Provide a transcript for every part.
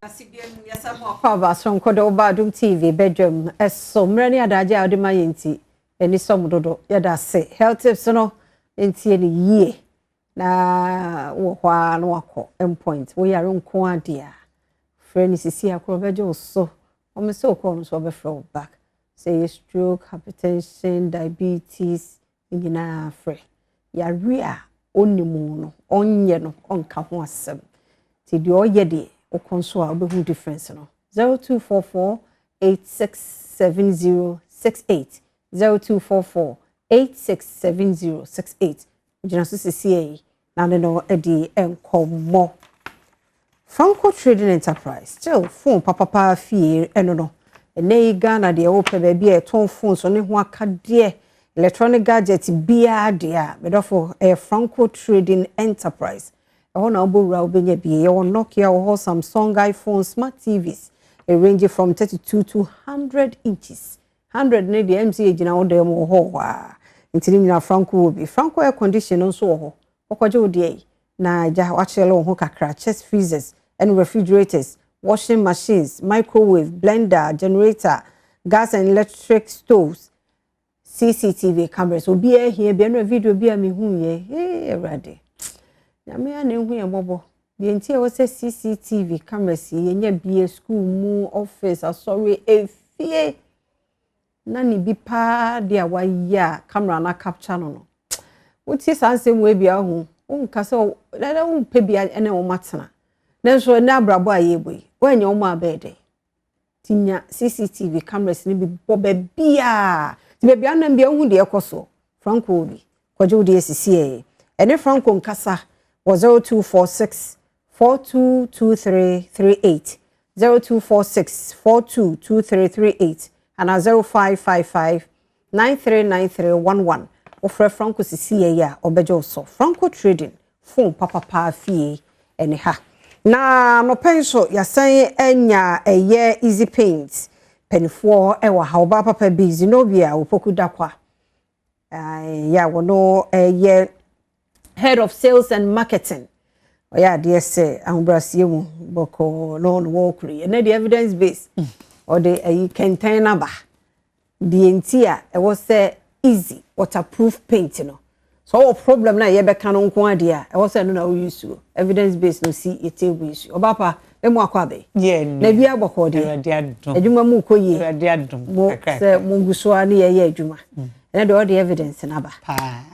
Akwaaba soronko de woba Adom TV badwam ɛso mmerɛ ne adagye a wode ma yɛn nti ani sɔm dodo. Yɛda ase. Health tips no ntie ne yie na wɔ hɔ a na wakɔ Mpoint. Woyare nko adeɛ a, frɛ ne sisi akorɔ bɛgye wo so. Ɔmo sɛ wokɔɔ no so, ɔbɛfrɛ wo back. Sɛ ɛyɛ stroke, hypertension, diabetes nyinaa, frɛ. Yare a ɔnim no, ɔnyɛ no, ɔnka ho asɛm. Nti deɛ ɔyɛ deɛ, wokɔ nso a, wobɛhu difference no. 0244 867068, 0244 867068. Gyina so sisi yi na ne no de nkɔmmɔ. Franco Trading Enterprise still phone papapa fie. Ɛno no, ɛnɛ yi Ghana deɛ, wopɛ baabi a ɛtɔn phone so ne ho akadeɛ, electronic gadget biara deɛ a, medɔfo, ɛyɛ Franco Trading Enterprise. Ɛhɔ na wobɛwura, wobɛnya bi. Yɛwɔ Nokia wɔ hɔ, Samsung, iPhone, smart TVs. It range from 32 to 100 inches. 100 ne deɛ mc gyina wo dan mu wɔ hɔ a, nti ne nyinaa Franco wɔ bi. Franco air condition nso wɔ hɔ. Wɔkɔgye wo deɛ yi na agya wakyerɛ wo ho kakra. Chest freezers and refrigerators, washing machines, microwave, blender, generator, gas and electric stoves, CCTV cameras. Obiara hia bi. Ɛno video bi a mehu yɛ, ee Awurade Nyame a na ehu yɛn mmɔbɔ deɛ. Nti a ɛwɔ sɛ CCTV cameras yi yɛnya bie, school mu, office, asɔre, efie, na ne bi paa deɛ a wayɛ a camera na capture no, wotie saa nsɛm wɔ bi ahu, wonka sɛ dada wompɛ bi ɛne wɔn atena. Nanso ɛnɛ abrabɔ a yɛrebɔ yi, wɔnyɛ wɔn abɛɛ dɛ ti nya CCTV cameras no bi bɔ baabiaa. Nti baabi anam bi ahu deɛ ɛkɔ so. Franco bi kɔgye wo deɛ sisi yɛ. Ɛne Franco nkasa wɔ 0246 422338, 0246 422338 ana 0555 939311. Wofrɛ Franco sisi yɛ a, ɔbɛgye wo so. Franco Trading, phone papapa fie ɛne ha. Na nɔpɛ nso yɛasan anya ɛyɛ Easy Paint mpanimfoɔ ɛwɔ ha. Ɔbaa papa bi, Zenobia Opoku Dakwa, yɛ a wɔno ɛyɛ head of sales and marketing. Ɔyɛ adeɛ sɛ ahobrɛaseɛ mu bɔkɔɔ na ɔno wɔrekoro yi. Ɛnɛ deɛ, evidence base ɔde ɛyi kɛntɛn naba deɛ nti a ɛwɔ sɛ Easy Waterproof Paint no so ɔwɔ problem na yɛbɛka no nko adeɛ a ɛwɔ sɛ ɛno na woyi suo. Evidence base no si yɛ table yi so. Ɔbaa pa emu akɔ abɛ na bi abɔkɔ deɛ, adwuma mu kɔ yie mo sɛ mo gu so a ne yɛyɛ adwuma. Ɛnɛ deɛ, ɔde evidence naba.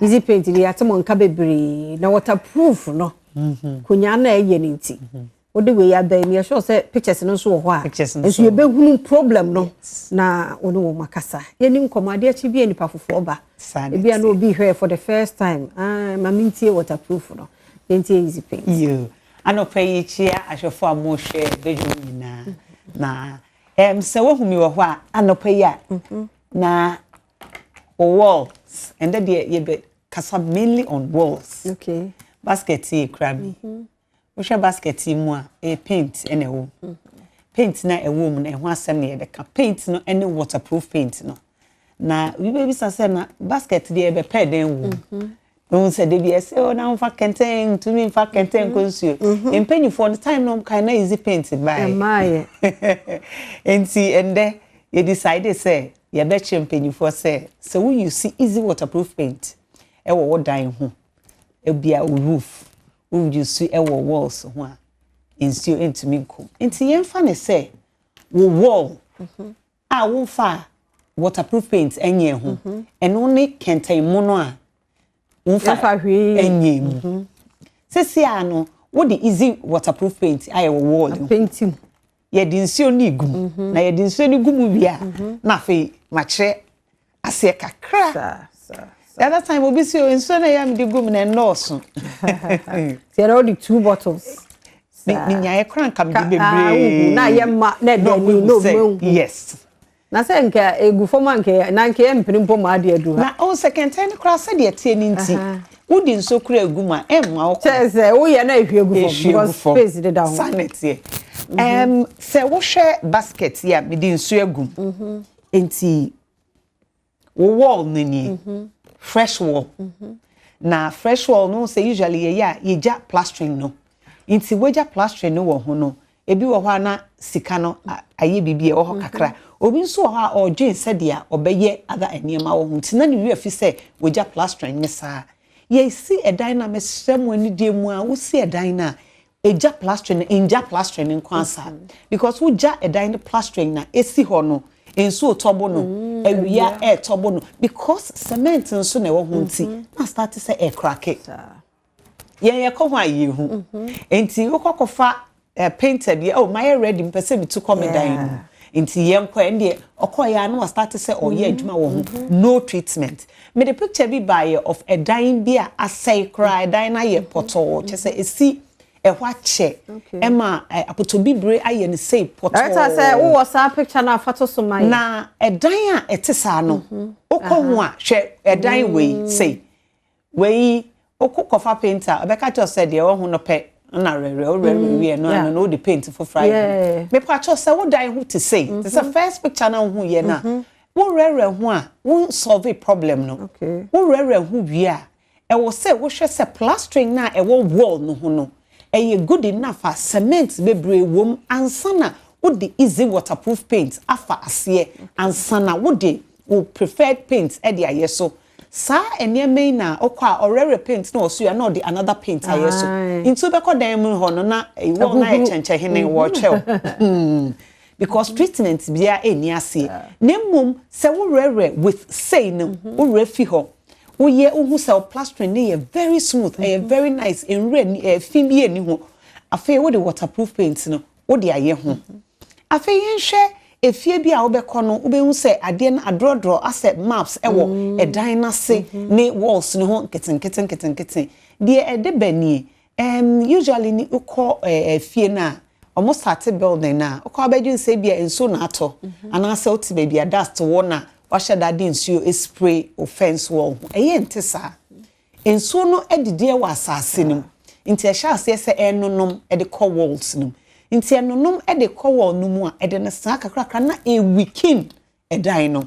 Easy Paint deɛ, yɛate mo nka bebree na waterproof no konyaa na ɛyɛ ne nti wode wei aba mi. Yɛsɛ sɛ pictures no nso wɔ hɔ a nso yɛbɛhunu problem no na wɔne wɔn akasa. Yɛni nkɔmɔ adeɛ akyi bi a nipa foforɔ ba ebi a na obi hwɛ for the first time. Ah, maame, ntie waterproof no, yɛntie Easy Paint. Yoo, anɔpɛ yi kyia ahwɛfo a mohwɛ badwam nyinaa. Na sɛ wohu mi wɔ hɔ a, anɔpɛ yi a na walls, ɛndɛ deɛ yɛbɛ kasa mainly on walls. Basket yi kura mi. Wohwɛ basket yi mu a, ɛyɛ paint ɛna ɛwɔ mu. Paint na ɛwɔ mu no, ɛho asɛm na yɛbɛka. Paint no ɛne waterproof paint no. Na obi bɛbisa sɛ, na basket deɛ, yɛbɛpɛ dɛn wɔ mu? Ohun sɛ debi ɛsɛ o na nfa kɛntɛn ntumi nfa kɛntɛn nkɔ nsuo. Mpanyinfoɔ no time no kan na Easy Paint baa. Ɛmaayɛ. Nti ɛndɛ yɛ decide sɛ yɛbɛkyerɛ mpanyinfoɔ sɛ wo use Easy Waterproof Paint ɛwɔ wo dan ho, ebia wo roof, wo use ɛwɔ walls ho a, nsuo ntumi nkɔ. Nti yɛmfa ne sɛ wo wall a womfa waterproof paint ɛnyɛ ho, ɛno ne kɛntɛn mu no a womfa ɛnyɛ mu. Sisi a no, wode Easy Waterproof Paint ayɛ wɔ wall ho, yɛde nsuo no egu mu, na yɛde nsuo no gu mu wie a, na afei makyerɛ aseɛ kakra. The other time obi si o nsuo no yɛ a mede gu mu na ɛnnɔɔso. Tiɛ na wode two bottles. Menyaeɛ kora nka mede bebree. Na yɛ ma na ɛdɛ ni na obi ehu. Yes. Na sɛ nka egu fam a, nka na nka yɛ mpene mpo ma ade adu ha. Na ɔn sɛ kɛntɛn no koraa, sɛdeɛ tie ne nti, wode nsuo kora egu mu a, ɛmma wo. Kyɛ sɛ woyɛ na ehwie gu fam because space deda ho. Saa na ɛteɛ. Sɛ wohwɛ basket yi a mede nsuo agu mu, nti wo wall no nie, fresh wall. Na fresh wall no, sɛ usually yɛyɛ a, yɛgya plastering no. Nti wagya plastering no wɔ ho no, Ebi wɔ hɔ a na sika no ayɛ biribi a ɛwɔ hɔ kakra. Obi nso wɔ hɔ a ɔredwen sɛdeɛ ɔbɛyɛ other nneɛma wɔ ho nti na ne werɛ fi sɛ wɔgya plastering ne saa. Yɛsi ɛdan no a, mesrɛ mo anidie mu a, wosi ɛdan no a, ɛgya plastering no, ngya plastering no nko asa, because wogya ɛdan no plastering na esi hɔ no, nsuo tɔbo no, awia ɛɛtɔbo no, because cement nso na ɛwɔ ho nti na start sɛ ɛcrack. Yɛn yɛkɔ ho a yɛhu nti wokɔ kɔfa painter bi, "Oh, mayɛ ready, mpɛ sɛ metu kɔ me dan mu," nti yɛn kɔ. Ɛn deɛ ɔkɔ yɛ ano, start sɛ ɔyɛ adwuma wɔ ho, no treatment. Mede picture bi baayɛ of ɛdan bi a asɛe koraa. Ɛdan no ayɛ pɔtɔɔ, kyɛ sɛ esi ɛhɔ akyɛ, ɛma apotobibire ayɛ no sei pɔtɔɔ. Director, sɛ wowɔ saa picture no afa to so ma yɛ. Na ɛdan a ɛte saa no, wokɔ ho a, hwɛ ɛdan wei sei. Wei wokɔ kɔfa painter, ɔbɛka kyerɛ sɛ deɛ ɛwɔ ho no pɛ na rɛrɛ worɛrɛ wie no ano na wode paint foforɔ ayɛ. Mepa kyerɛ sɛ wo dan ho te sei, te sɛ first picture na wohu yɛ no a, worɛrɛ ho a, wo solve problem no. Worɛrɛ ho wie a, ɛwɔ sɛ wohwɛ sɛ plastering na ɛwɔ wall no ho no ɛyɛ good enough a cement bebree wom ansa na wode Easy Waterproof Paint afa aseɛ, ansa na wode wo preferred paint ɛde ayɛ so. Saa nneɛma yi na ɔkɔ a, ɔrɛrɛ paint na ɔso ya na ɔde another paint ayɛ so. Nti wobɛkɔ dan mu hɔ no na wall na ayɛ kyɛnkyɛnhene wɔkyɛw, because treatment biara ɛnni aseɛ. Na mmom sɛ worɛrɛ with sei no, worɛ fi hɔ, woyɛ, wohu sɛ wo plastering ne yɛ very smooth, ɛyɛ very nice, nwura ni ɛfi bi ɛni ho. Afei wode waterproof paint no wode ayɛ ho. Afei yɛnhwɛ efie bi a wobɛkɔ no, wobɛhu sɛ adeɛ no adorɔdorɔ asɛ maps ɛwɔ ɛdan n'ase ne walls ne ho nketenkete nketenkete. Deɛ ɛde ba nie, usually ni wokɔ fie no a ɔmo start building na wokɔ, abɛdwe nsɛ bi a nsuo na atɔ anaasɛ wote baabi a dust wɔ na wahyɛ dade nsuo spray o fence wall ho. Ɛyɛ nte saa, nsuo no adidiɛ wɔ asase no mu nti ɛhyɛ aseɛ sɛ ɛnonom ɛde kɔ walls no mu. Nti ɛnonom ɛde kɔ wall no mu a, ɛde no saa kakrakra na ɛweaken ɛdan no.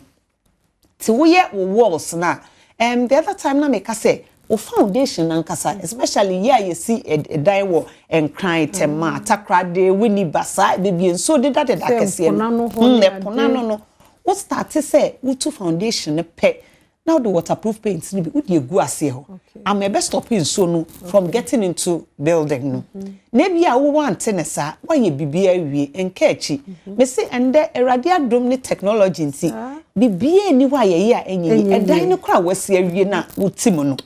Ti woyɛ wo walls na the other time na meka sɛ wo foundation nankasa, especially yɛ a yɛsi ɛdan wɔ Nkran, Tɛma, Takoradi, Winneba, saa beebi nsuo dedadeda kɛseɛ no, ɛpo n'ano no, wo start sɛ wotu foundation no pɛ na wode waterproof paint no bi wode egu aseɛ hɔ ama ɛbɛ stop nsuo no from getting into building no. Na ebi a wowɔ ante ne saa, woayɛ biribi awie nka akyi. Mesi ɛndɛ Awurade adom ne technology nti biribiara nni hɔ a yɛyɛ a ɛnyɛ yi. Ɛdan no koraa wasi awie na woti mu no,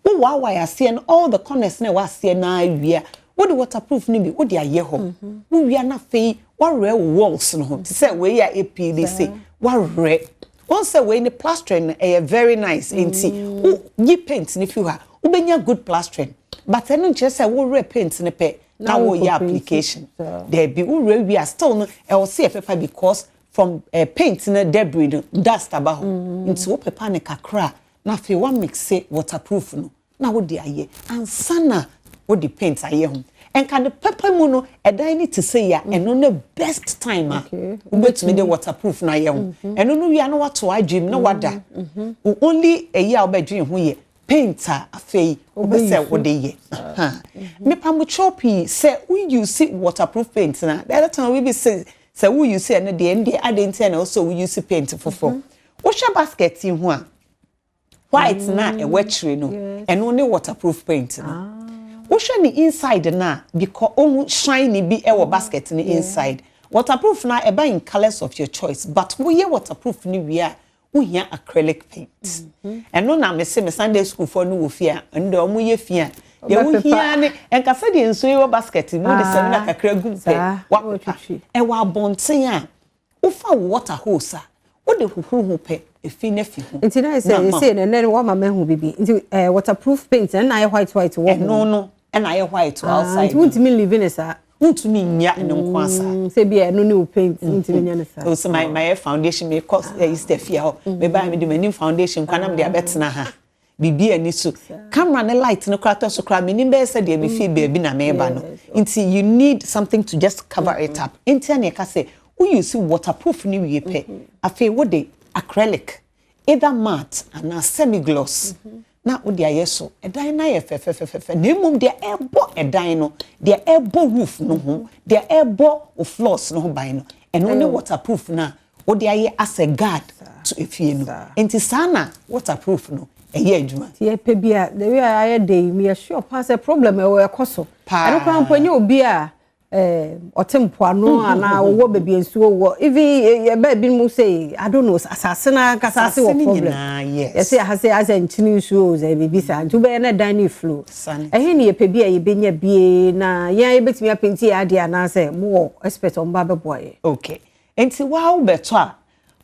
wowaawae aseɛ no, all the corners na ɛwɔ aseɛ no awie a, wode waterproof no bi wode ayɛ hɔ. Wowia na afei woawerɛ wo walls no ho te sɛ wei a ɛpii se woawerɛ wɔn sɛ wei ne plastering no ɛyɛ very nice. Nti wo yi paint no fi hɔ a, wobɛnya good plastering, but ɛno nkyerɛ sɛ worɛ paint no pɛ na woyɛ application. Daabi, worɛ wie a, still no ɛwɔ sɛ yɛpepa, because from paint no debris no, dust aba hɔ. Nti wopepa ne kakra na afei woamix waterproof no na wode ayɛ ansa na wode paint ayɛ ho. Nka ne pɛpɛ mu no, ɛdan ne te sɛ yi a, ɛno ne best time a wobɛtumi de waterproof no ayɛ ho. Ɛno no wia na wato adwim na wada. Wo only ɛyi a wobɛdwene ho yɛ paint a afei wobɛsɛ wode yɛ. Mepamokyɛw pii sɛ wouse waterproof paint na the other time we sɛ sɛ wouse ɛno deɛ, ɛno deɛ ade nti na wosɛ wouse paint foforɔ. Wohwɛ basket yi ho a, white na ɛwɔ akyire no, ɛno ne waterproof paint no. Wohwɛ ne inside na because ohun shiny bi ɛwɔ basket ne inside. Waterproof na ɛba in colours of your choice, but woyɛ waterproof ne wie a, wohia acrylic paint. Ɛno na mese me Sunday school foɔ no wɔ fie a, ɛno deɛ ɔmo yɛ fie a, deɛ wohia ne nkasa deɛ nsuo yi wɔ basket mu de sɛmina kakra gu pɛ, wapepa. Ɛwɔ abɔnten a, wofa wo water hose a wode huhuru ho pɛ, efi na fi ho. Nti na sɛ sɛ na ɛnɛ wama mahu bibi nti waterproof paint ɛna ayɛ white white wɔ ho. Ɛno no ɛna ayɛ white outside. Nti wontumi leave ne saa. Wontumi nya ne nko asa. Sɛ bi ɛno ne wo paint, wontumi nya ne saa. O sɛ my my foundation, me kɔ Easter fie hɔ, me ba me de m'anim foundation kwan na me de abɛtena ha, biribi ani so, camera ne light no koraa tɔ so koraa, m'anim bɛyɛ sɛ deɛ me fie baabi na meba no. Nti you need something to just cover it up. Nti ɛna ɛka sɛ wouse waterproof ne wie pɛ, afei wode acrylic, either matte anaa semi gloss. Na wode ayɛ so, ɛdan no ayɛ fɛfɛfɛfɛ. Na mmom deɛ ɛbɔ ɛdan no, deɛ ɛbɔ roof no ho, deɛ ɛbɔ wo floors no ho ban no, ɛno ne waterproof no a wode ayɛ as a guard to efie no. Nti saa na waterproof no ɛyɛ adwuma. Nti yɛpɛ bi a, the way a ayɛ de yi, meyɛ sure paa sɛ problem ɛwɔ ɛkɔ so. Paa. Ɛno koraa mpo, ɛnyɛ obi a ɔte mpoano anaa ɔwɔ baabi a nsuo wɔ. Even yɛbaa bi mu sɛ, I don't know, asase no ankasa ase wɔ Asase no problem. nyinaa, yes. Yɛsɛ aha sɛ asɛ nkyene nsuo sɛ biribi saa, nti wobɛyɛ na dan no flow. Sane. Ɛhe ne yɛpɛ bi a yɛbɛnya bie na yɛn yɛbɛtumi apaint yɛ adeɛ, anaasɛ mowɔ expert a ɔmo ba bɛboa yɛ? Okay, nti waa wobɛtɔ a,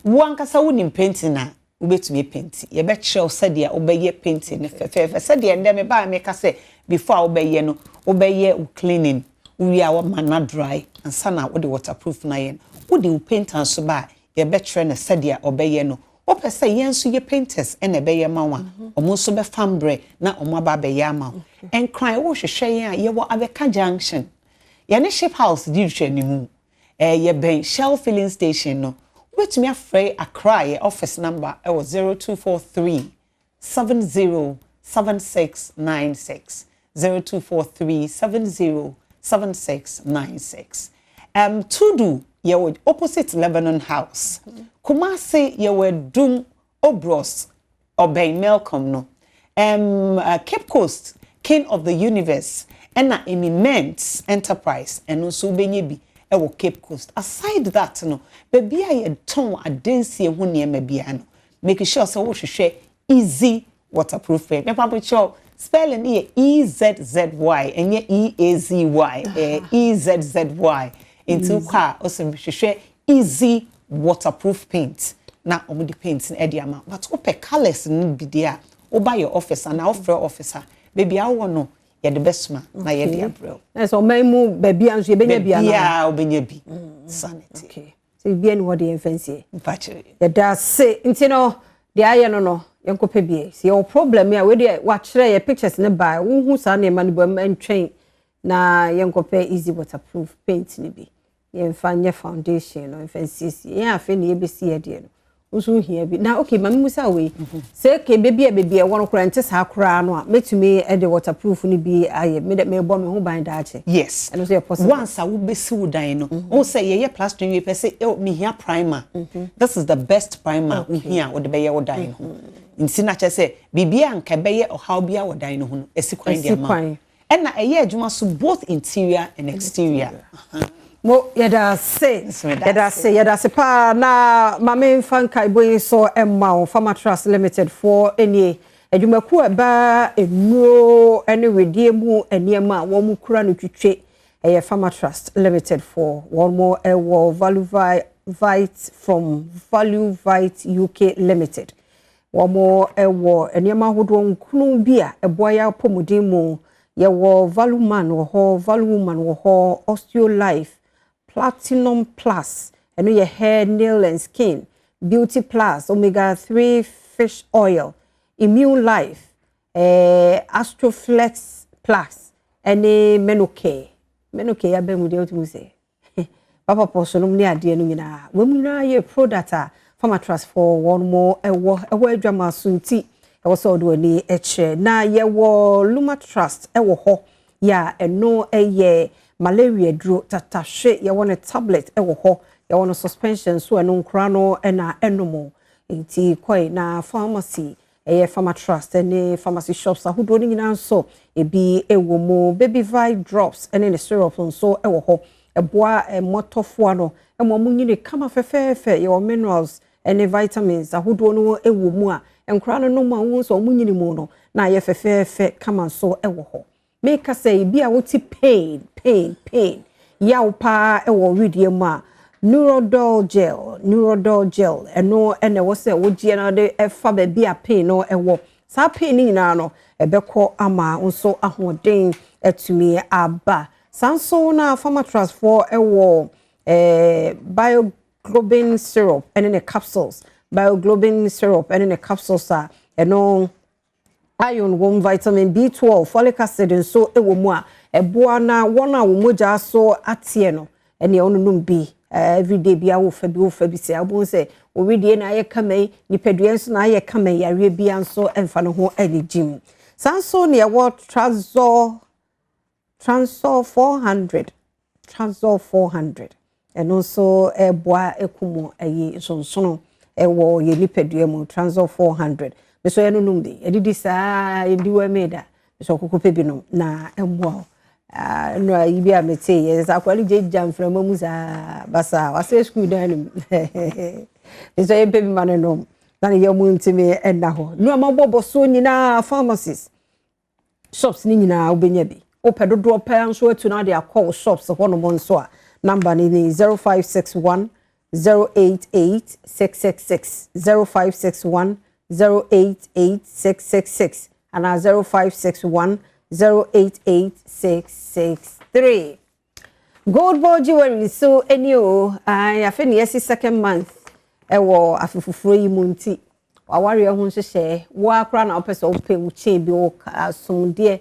wo ankasa wonim painting a wobɛtumi paint. Yɛbɛkyerɛ wo sɛdeɛ wobɛyɛ painting no fɛfɛɛfɛ, sɛdeɛ ndɛ mebaa meka sɛ before a wobɛyɛ no, wobɛyɛ wo cleaning, wowie a, wama no dry ansa na wode waterproof no ayɛ no. Wode wo painter nso ba a, yɛbɛkyerɛ no sɛdeɛ ɔbɛyɛ no. Wopɛ sɛ yɛn nso yɛ painters ɛna ɛbɛyɛ ma wo a, ɔmo nso bɛfa mbrɛ na ɔmo aba abɛyɛ ama wo. Nkran, wohwehwɛ yɛn a, yɛwɔ Abɛka Junction, yɛne Ship House di nhwɛnimu, yɛbɛn Shell filling station no. Wobɛtumi afrɛ Accra, yɛ office number ɛwɔ 0243 707696, 0243 707696. Tudu, yɛwɔ opposite Lebanon House. Kumasi, yɛwɔ Adum Obros, ɔbɛn Melcom no. Cape Coast, King of the Universe ɛna Eminent Enterprise, ɛno nso wobɛnya bi ɛwɔ Cape Coast. Aside that no, baabi a yɛtɔn adansie ho nneɛma biara no, make sure sɛ wohwehwɛ Easy Waterproof Paint. Mepa kyɛw, spelling no yɛ EZZY, ɛnyɛ EAZY, ɛyɛ EZZY. Nti wokɔ a, ɔsɛ hwehwɛ Easy Waterproof Paint na wɔde paint no ɛde ama. But wopɛ colours no bi deɛ a, woba yɛ office anaa wofrɛ office a, baabi a wowɔ no, yɛde bɛsoma na yɛde abrɛ wo. Na sɛ ɔman mu baabi a nso yɛbɛnya bi anaa? Baabiaa wobɛnya bi. Sanity. Okay, sɛ biribi ani hɔ de yɛmfa nsie. Mpakyerɛ. Yɛda ase. Nti no deɛ ayɛ no, yɛnkɔpɛ bie. Sɛ yɛwɔ problem a, wei deɛ wakyerɛ yɛ pictures ne ba, wohu saa nneɛma no bɔ ntwɛn na yɛnkɔpɛ Easy Waterproof Paint no bi, yɛmfa nyɛ foundation no, yɛmfa nsiesie yɛn. Afei ne yɛbɛsi yɛ deɛ no nso hia bi na okay. Maame musa wei sɛ okay, beebi a beebi a ɛwɔ no koraa nte saa koraa no a, mɛtumi de waterproof no bi ayɛ me de mebɔ me ho ban daakye? Yes. Ɛno nso yɛ possible? Once a wobɛsi wo dan no, wohu sɛ yɛyɛ plastering wie pɛ sɛ mehia primer. This is the best primer wohia a wode bɛyɛ wo dan no ho. Nti na kyerɛ sɛ biribi a nka ɛbɛyɛ ɔhaw bi a wɔ dan no ho no, ɛsi kwan de Ɛsi ama wo. Kwan. Ɛna ɛyɛ adwuma so both interior and exterior. Mo, yɛda ase. Nso meda Yɛda ase, yɛda ase paa. Na maame mfa nkaebɔ yi so ɛma wo. Pharmatrust Limited foɔ nie, adwumakuo a ɛbaa nnuro ne wedeɛ mu nneɛma a wɔn kura no twitwe, ɛyɛ Pharmatrust Limited foɔ. Wɔn mo ɛwɔ Value Vite from Value Vite UK Limited. Wɔn mo ɛwɔ nneɛma ahodoɔ nkunu bi a ɛboa yɛ apɔmuden mu. Yɛwɔ Value Man wɔ hɔ, Value Woman wɔ hɔ, Osteo Life, Platinum Plus, ɛno yɛ hair, nail and skin, Beauty Plus, Omega 3 fish oil, Immune Life, Astroflex Plus ɛne Menocare. Menocare yɛabɛn mu deɛ, wotumi sɛ papa pɔ nom ne adeɛ no nyinaa, wɔn mu nyinaa yɛ product a Pharmatrust for wɔn mo ɛwɔ adwama so. Nti ɛwɔ sɛ ɔde w'ani kyerɛ. Na yɛwɔ Luma Trust ɛwɔ hɔ yɛ a, ɛno ɛyɛ malaria duro tatahwe. Yɛwɔ no tablet ɛwɔ hɔ, yɛwɔ no suspension so, ɛno nkora no ɛna ɛnom. Nti kɔe na pharmacy, ɛyɛ Pharmatrust ne pharmacy shops ahodoɔ no nyinaa nso ebi ɛwɔ mu. Baby Vi drops ɛne ne syrup nso ɛwɔ hɔ, ɛboa mmɔtɔfoɔ no ɛma ɔmo nyini kama fɛfɛɛfɛ. Yɛwɔ minerals ɛne vitamins ahodoɔ no ɛwɔ mu a nkwaraa no nom a, wɔn nso ɔmo nyini mu no na ayɛ fɛfɛɛfɛ kama nso ɛwɔ hɔ. Meka sɛ ebi a wote pain, pain, pain, yaw paa ɛwɔ wedeɛ mu a, Neurodol gel, Neurodol gel, ɛno ɛna ɛwɔ sɛ wogyeɛ na de ɛfa baabi a pain no ɛwɔ. Saa pain no nyinaa no ɛbɛkɔ ama nso ahoɔden atumi aba. Saa nso na Pharmatrust foɔ ɛwɔ Bioglobin syrup ɛne ne capsules, Bioglobin syrup ɛne ne capsules a ɛno iron wɔ, vitamin B12, folic acid nso wɔ mu a ɛboa na wɔn a wɔn mogya so ateɛ no, ɛne ɔnonom bi. Everyday bia wofa bi, wofa bi sɛ wobɛhu sɛ oridie na ayɛ kama yi, nipadua nso na ayɛ kama yi, yareɛ bia nso ɛmfa ne ho ani gyim. Saa nso ne ɛwɔ Trazol, Transol 400, Transol 400, ɛno nso ɛboa ɛkum ɛyi nsonsono ɛwɔ yɛ nipadua mu. Transol 400 nso yɛno nom bi yɛdidi saa, yɛdi wɔ meda nso ɔkoko pɛ bi nom na ɛmmoa wo. Nnora yi bi a mete yɛ sɛ akwale gyagya mframa mu saa basa wasɛ sukuu dan no mu nso yɛmpɛ bi ma no nom na ne yɛ mu ntumi ɛnna hɔ. Nneɛma bɔbɔ so nyinaa, pharmacies, shops ne nyinaa wobɛnya bi. Wopɛ dodoɔ pɛɛ nso atu no ade akɔ wo shops hɔnom nso a, number no ne 0561 088 666, 0561 088 666 anaa 0561 088 663. Gold Ball Jewelry so ani o. Afei ne yɛsi second month ɛwɔ afe foforɔ yi mu, nti wawareɛ ho nhyehyɛɛ wo akora na wopɛ sɛ wopɛ wo chain bi, wo asomdeɛ,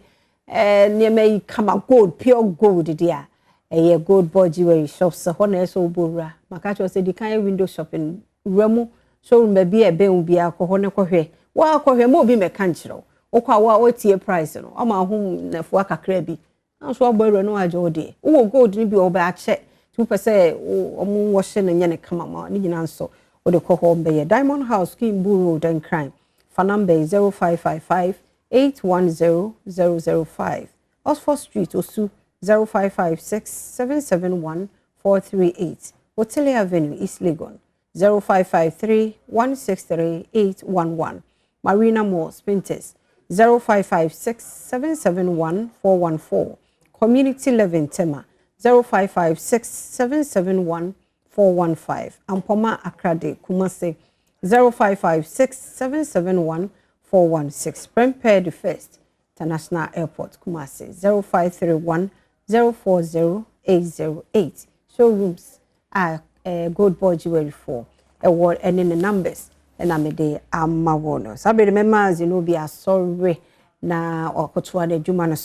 nneɛma yi kama, gold, pure gold deɛ a, ɛyɛ Gold Ball Jewelry shops hɔ na ɛsɛ wobɔ wura. Maka kyerɛ sɛ di kan yɛ window shopping, wura mu showroom baabi a ɛbɛn wo biara, kɔ hɔ ne kɔhwɛ. Wakɔhwɛ ma obi mɛka nkyerɛ wo. Wokɔ a woatie price no, ɔma ho nafoa kakra bi nanso wabɔ awura no wagye wo deɛ. Wowɔ gold no bi a wɔbɛ akyɛ nti wopɛ sɛ ɔmo wɔhyɛ no nyɛ ne kama ma ne nyinaa nso wode kɔ hɔ mbɛyɛ. Diamond House, Kimbu Road, Nkran. Fa number yi, 0555 810 005. Oxford Street, Osu, 0556 771 438. Otile Avenue, East Legon, 0553 163 811. Marina Mall, Spintex, 0556 771 414. Community 11, Tema, 0556 771 415. Ampoma Akrade, Kumase, 0556 771 416. Prempeh the First International Airport, Kumasi, 0531 040 808. Showrooms a Gold Board Jewelry for ɛwɔ ɛne ne numbers ɛna mede ama wɔ no. Saa bere mɛma Zenobia asɔre na ɔkotoa n'adwuma no so.